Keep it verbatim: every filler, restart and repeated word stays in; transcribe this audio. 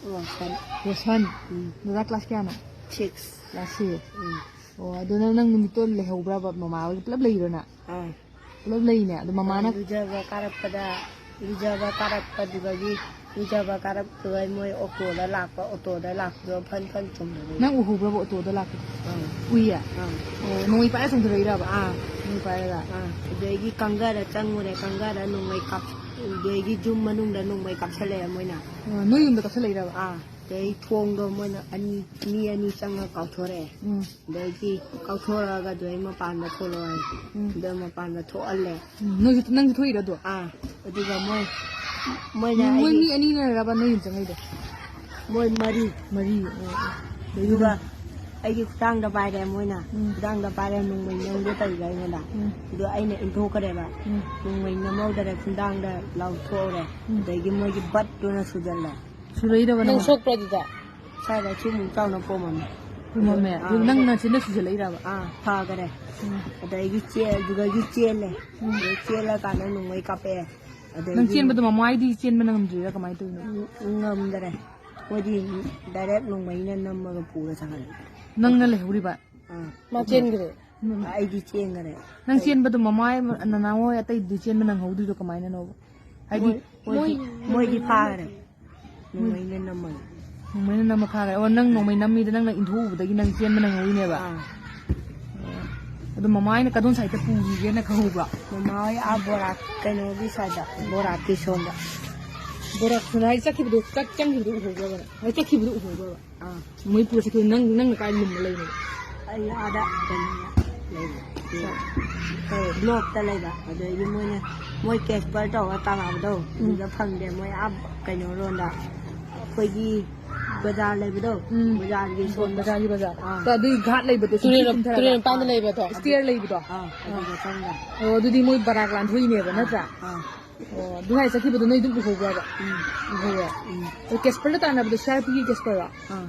ꯔꯣꯁꯟ꯫ ꯔꯣꯁꯟ? ꯎꯝ꯫ ꯗꯗꯥ class ꯀꯌꯥꯅꯣ? Six꯫ Class six꯫ ꯎꯝ꯫ ꯑꯣ, ꯑꯗꯣ ꯅꯪ, ꯅꯪ ꯅꯨꯃꯤꯠꯇꯣ ꯂꯩꯍꯧꯕ꯭ꯔꯕ? ꯃꯃꯥ ꯍꯣꯏꯒ ꯄꯨꯂꯞ ꯂꯩꯔꯤꯔꯣ ꯅꯪ? ꯑꯥ꯫ ꯄꯨꯂꯞ ꯂꯩꯅꯦ꯫ ꯑꯗꯣ ꯃꯃꯥꯅ ꯂꯨꯖꯕ ꯀꯥꯔꯛꯄꯗ, ꯂꯨꯖꯕ ꯀꯥꯔꯛꯄꯗꯨꯗꯒꯤ, ꯂꯨꯖꯕ ꯀꯥꯔꯛꯄꯗꯨꯗ ꯃꯣꯏ ꯑꯣꯇꯣꯗ ꯂꯥꯛꯄ, ꯑꯣꯇꯣꯗ ꯂꯥꯛꯄꯗꯣ ꯐꯟ ꯐꯟ ꯆꯣꯡꯊꯔꯛꯏ꯫ ꯅꯪ ꯎꯍꯧꯕ꯭ꯔꯕ ꯑꯣꯇꯣꯗ ꯂꯥꯛꯄꯗꯣ? ꯑꯥ꯫ ꯎꯏꯌꯦ? ꯑꯥ꯫ ꯑꯣ, ꯅꯣꯡꯃꯩ ꯄꯥꯏꯔ ꯆꯣꯡꯊꯔꯛꯏꯔꯕ? ꯑꯥ꯫ ꯅꯣꯡꯃꯩ ꯄꯥꯏꯔꯒ? ꯑꯥ꯫ ꯑꯗꯒꯤ ꯀꯪꯒꯔ ꯆꯪꯉꯨꯔꯦ, ꯀꯪꯒꯔ ꯅꯣꯡꯃꯩ ꯀꯥꯞ-, ꯑꯗꯒꯤ ꯌꯨꯝ ꯃꯅꯨꯡꯗ ꯅꯣꯡꯃꯩ ꯀꯥꯞꯁꯜꯂꯛꯑꯦ ꯃꯣꯏꯅ꯫ ꯑꯥ, ꯅꯣꯏ ꯌꯨꯝꯗ ꯀꯥꯞꯁꯜꯂꯛꯏꯔꯕ? ꯑꯥ꯫ ꯑꯗꯩ ꯊꯣꯡꯗꯣ ꯃꯣꯏꯅ ꯑꯅꯤ, ꯃꯤ ꯑꯅꯤ ꯆꯪꯉ ꯀꯥꯎꯊꯣꯔꯛꯑꯦ꯫ ꯎꯝ꯫ ꯑꯗꯩꯗꯤ ꯀꯥꯎꯊꯣꯔꯛꯑꯒ ꯑꯗꯨꯗꯩ ꯃꯄꯥꯟꯗ ꯊꯣꯛꯂꯛꯑꯣ ꯍꯥꯏ꯫ ꯎꯝ꯫ ꯑꯗꯨ ꯃꯄꯥꯟꯗ ꯊꯣꯛꯍꯜꯂꯦ꯫ ꯎꯝ꯫ ꯅꯣꯏꯁꯨ, ꯅꯪꯁꯨ ꯊꯣꯛꯏꯔꯣ ꯑꯗꯣ? ꯑꯥ꯫ ꯑꯗꯨꯒ ꯃꯣꯏ, ꯃꯣꯏꯅ ꯃꯣꯏ ꯑꯩꯒꯤ ꯃꯤ ꯑꯅꯤꯅꯔꯕ ꯅꯣꯏ ꯌꯨꯝ ꯆꯪꯉꯛꯏꯗꯣ? ꯃꯣꯏ ꯃꯔꯤ꯫ ꯃꯔꯤ? ꯑꯣ, ꯑꯣ꯫ ꯑꯗꯨꯒ ꯑꯩꯒꯤ ꯈꯨꯗꯥꯡꯗ ꯄꯥꯏꯔꯦ ꯃꯣꯏꯅ꯫ ꯎꯝ꯫ ꯈꯨꯗꯥꯡꯗ ꯄꯥꯏꯔꯦ, ꯅꯣꯡꯃꯩ ꯅꯝꯒꯦ ꯇꯧꯔꯤꯕ ꯑꯩꯉꯣꯟꯗ꯫ ꯎꯝ꯫ ꯑꯗꯣ ꯑꯩꯅ ꯏꯟꯊꯣꯛꯈ꯭ꯔꯦꯕ꯫ ꯎꯝ꯫ ꯅꯣꯡꯃꯩ ꯅꯝꯍꯧꯗꯔꯦ, ꯈꯨꯗꯥꯡꯗ ꯂꯥꯎꯊꯣꯛꯍꯧꯔꯦ꯫ ꯎꯝ꯫ ꯑꯗꯒꯤ ꯃꯣꯏꯒꯤ ꯕꯠꯇꯨꯅ ꯁꯨꯖꯜꯂꯦ꯫ ꯁꯨꯔꯛꯏꯔꯕ ꯅꯪ ꯅꯪ? ꯁꯣꯛꯄ꯭ꯔꯥ ꯑꯗꯨꯗ? ꯁ꯭ꯋꯥꯏꯗ ꯁꯤ ꯑꯃꯨꯛ ꯆꯥꯎꯅ ꯄꯣꯝꯃꯝꯃꯦ꯫ ꯄꯣꯝꯃꯝꯃꯦ? ꯑꯥ꯫ ꯑꯗꯨ ꯅꯪ ꯅꯆꯤꯟꯗ ꯁꯨꯖꯜꯂꯛꯏꯔꯕ? ꯑꯥ, ꯐꯈꯔꯦ꯫ ꯎꯝ꯫ ꯑꯗꯒꯤ ꯆꯦ-, ꯑꯗꯨꯗꯒꯤ ꯆꯦꯜꯂꯦ꯫ ꯎꯝ꯫ ꯑꯗꯩ ꯆꯦꯜꯂꯀꯥꯟꯗ ꯅꯣꯡꯃꯩ ꯀꯥꯞꯄꯛꯑꯦ꯫ ꯑꯗꯒꯤ ꯅꯪ ꯆꯦꯟꯕꯗꯣ ꯃꯃꯥꯏꯗꯤ ꯆꯦꯟꯕ ꯉꯝꯗ꯭ꯔꯤꯔꯥ ꯀꯃꯥꯏꯅ ꯇꯧꯔꯤꯅꯣ? ꯎꯝ, ꯉꯝꯗꯔꯦ꯫ ꯃꯣꯏꯗꯤ direct ꯅꯣꯡꯃꯩꯅ ꯅꯝꯃꯒ ꯄꯨꯔ ꯆꯠꯈ꯭ꯔꯦ꯫ ꯅꯪꯅ ꯂꯩꯍꯧꯔꯤꯕ? ꯑꯥ꯫ ꯃꯥ ꯆꯦꯟꯈ꯭ꯔꯦ꯫ ꯎꯝ꯫ ꯑꯩꯗꯤ ꯆꯦꯟꯈ꯭ꯔꯦ꯫ ꯅꯪ ꯆꯦꯟꯕꯗꯣ ꯃꯃꯥꯏ ꯅꯅꯥꯎ ꯍꯣꯏ ꯑꯇꯩꯗꯤ ꯆꯦꯟꯕ ꯅꯪꯍꯧꯗ꯭ꯔꯤꯗꯣ ꯀꯃꯥꯏꯅꯅꯣꯕ? ꯍꯥꯏꯗꯤ ꯃꯣꯏ, ꯃꯣꯏꯗꯤ, ꯃꯣꯏ ꯃꯣꯏꯗꯤ ꯐꯥꯈ꯭ꯔꯦ꯫ ꯃꯣꯏ ꯅꯣꯡꯃꯩꯅ ꯅꯝꯃꯒ꯫ ꯅꯣꯡꯃꯩꯅ ꯅꯝꯃ ꯐꯥꯈ꯭ꯔꯦ꯫ ꯑꯣ, ꯅꯪ ꯅꯣꯡꯃꯩ ꯅꯝꯃꯤꯗ ꯅꯪꯅ ꯏꯟꯊꯣꯛꯎꯕꯗꯒꯤ ꯅꯪ ꯆꯦꯟꯕ ꯅꯪꯍꯧꯔꯤꯅꯦꯕ? ꯑꯥ꯫ ꯑꯣ꯫ ꯑꯗꯣ ꯃꯃꯥ ꯍꯣꯏꯅ ꯀꯗꯣꯝ side ꯇ ꯄꯨꯈꯤꯒꯦꯅ ꯈꯪꯍꯧꯕ꯭ꯔꯣ? ꯃꯃꯥ ꯍꯣꯏ ꯑꯥ ꯕꯣꯔꯥ ꯀꯩꯅꯣꯒꯤ side ꯇ, ꯕꯣꯔꯥꯛꯀꯤ ꯁꯣꯝꯗ꯫ ꯕꯣꯔꯥꯛ ꯁꯣꯝꯗ ꯍꯥꯏ ꯆꯠꯈꯤꯕꯗꯣ, ꯆꯠ-, ꯆꯪꯈꯤꯕꯗꯣ ꯎꯍꯧꯕ꯭ꯔꯕ ꯅꯪ? ꯍꯥꯏ ꯆꯠꯈꯤꯕꯗꯣ ꯎꯍꯧꯕ꯭ꯔꯕ? ꯑꯥ꯫ ꯃꯣꯏ ꯄꯨꯔ ꯆꯠꯈꯤꯕ ꯅꯪ, ꯅꯪꯅ ꯀꯥꯏ ꯂꯨꯝꯃ ꯂꯩꯅꯣ? ꯑꯩ ꯑꯥꯗ ꯀꯩꯅꯣꯗ ꯂꯩꯕ꯫ ꯀꯩ? Block ꯇ ꯂꯩꯕ꯫ ꯑꯗꯩꯗꯤ ꯃꯣꯏꯅ, ꯃꯣꯏ Casper ꯇꯧꯔꯒ ꯇꯥꯟꯅꯕꯗꯣ, ꯎꯝ꯫ ꯑꯗꯨꯗ ꯐꯪꯗꯦ꯫ ꯃꯣꯏ ꯑꯥ ꯀꯩꯅꯣꯔꯣꯝꯗ, ꯑꯩꯈꯣꯏꯒꯤ ꯕꯖꯥꯔ ꯂꯩꯕꯗꯣ, ꯎꯝ꯫ ꯕꯖꯥꯔꯒꯤ ꯁꯣꯝꯗ꯫ ꯕꯖꯥꯔꯒꯤ ꯕꯖꯥꯔ꯫ ꯑꯥ꯫ ꯑꯗꯨꯏ ꯘꯥꯠ ꯂꯩꯕꯗꯣ, ꯇꯨꯔꯦꯜ, ꯆꯤꯡ ꯀꯨꯝꯊꯔꯒ꯫ ꯇꯨꯔꯦꯜ ꯃꯄꯥꯟꯗ ꯂꯩꯕꯗꯣ? Stair ꯂꯩꯕꯗꯣ? ꯑꯥ, ꯑꯗꯨꯗ ꯆꯪꯕ꯫ ꯑꯣ, ꯑꯗꯨꯗꯤ ꯃꯣꯏ ꯕꯔꯥꯛ ꯂꯥꯟꯊꯣꯛꯏꯅꯦꯕ, ꯑꯥ, ꯅꯠꯇ꯭ꯔꯥ? ꯑꯥ꯫ ꯑꯣ, ꯑꯗꯨ ꯍꯥꯏ ꯆꯠꯈꯤꯕꯗꯣ ꯅꯣꯏ ꯑꯗꯨꯝ ꯎꯍꯧꯕ꯭ꯔꯕ? ꯎꯝ꯫ ꯎꯍꯧꯋꯦ? ꯎꯝ꯫ ꯑꯗꯣ Casper ꯗ ꯇꯥꯟꯅꯕꯗꯣ C R P ꯒꯤ Casper ꯔꯣ? ꯑꯥ꯫